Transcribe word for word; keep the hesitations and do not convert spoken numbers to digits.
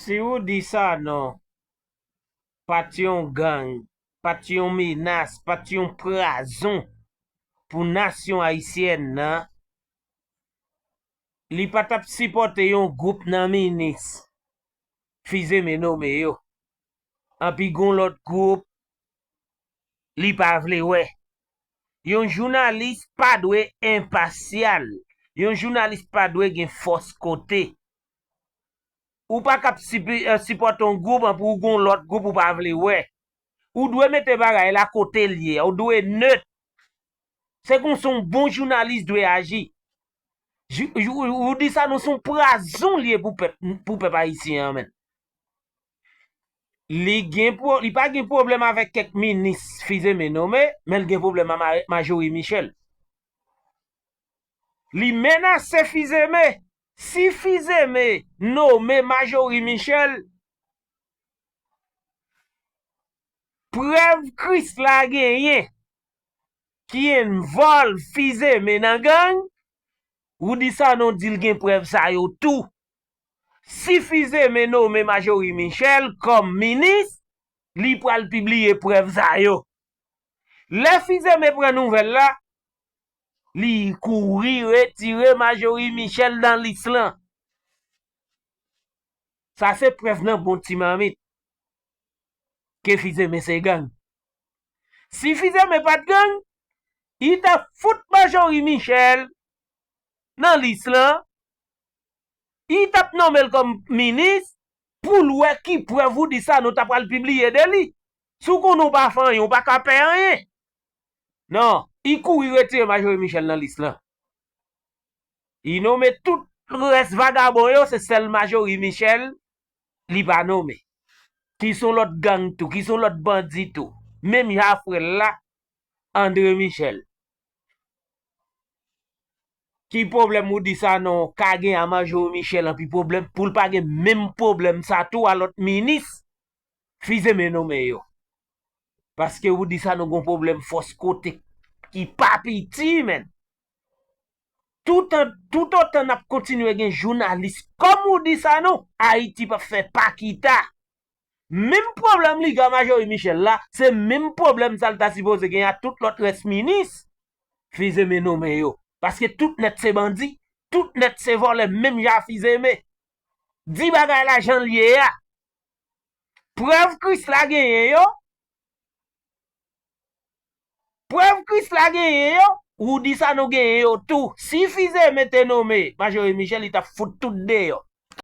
Si Roudy Sanon pa t yon gang, pa t yon menas, pa t yon pwazon pou nasyon ayisyèn nan, li pa t ap sipòte yon gwoup nan minis Fils-Aimé nome yo. Anpi gon lòt gwoup li pa vle wè. Yon jounalis pa dwe enpasyal. Yon jounalis pa dwe gen fòs kote. Ou pa kab sipi- eh, sipòte yon gwoup anpi w gon lòt gwoup ou pa vle wè. Ou dwe mete bagay la kote l ye. Ou dwe nèt. Se konsa yon bon jounalis dwe aji. Jou- jou- Roudy Sanon se yon pwazon li ye pou pèp, pou pèp ayisyen an, menn. Li gen pwo- li pa gen pwoblèm avèk kèk minis Fils-Aimé nome, men l gen pwoblèm ak Ma- Marjorie Michel. Li menase Fils-Aimé. Si Fils-Aimé nome Marjorie Michel, prèv Krisla genyen ki envòlv Fils-Aimé nan gang, Roudy Sanon di l gen prèv sa yo tou. Si Fils-Aimé nome Marjorie Michel kòm minis, li pral pibliye prèv sa yo. Lè Fils-Aimé pran nouvèl la, li kouri retire Marjorie Michel nan lis lan. Sa se prèv nan bon ti mamit ke Fils-Aimé se gang. Si Fils-Aimé pa t gang, li t ap fout Marjorie Michel nan lis lan, li t ap nonmen l kòm minis pou l wè ki prèv Roudy Sanon ta pral pibliye de li. Si w konnen w pa fè anyen, w pa ka pè anyen. Non, li kouri retire Marjorie Michel nan lis lan. Li nonmen tout rès vagabon yo, se sèl Marjorie Michel li pa nonmen. Ki se yon lòt gang tou, ki se yon lòt bandi tou. Menm jan frè l la, André Michel. Ki pwoblèm Roudy Sanon ka gen a Marjorie Michel anpi pwoblèm pou l pa gen menm pwoblèm sa tou a lòt minis Fils-Aimé nonmen yo? Paske Roudy Sanon gon pwoblèm fòs kote ki pa piti, menn. Toutan, toutotan n ap kontinye gen jounalis kòm Roudy Sanon, Ayiti p ap fè pa kita. Menm pwoblèm li gen a Marjorie Michel la, se menm pwoblèm sa l ta sipoze gen a tout lòt rès minis Fils-Aimé nonmen yo. Paske tout nèt se bandi, tout nèt se vòlè, menm jan a Fils-Aimé. Di bagay la jan l ye a. Prèv Krisla genyen yo. Prèv Krisla genyen yo, Roudy Sanon genyen yo tou. Si Fils-Aimé te nonmen Marjorie Michel, li t ap fout tout deyò.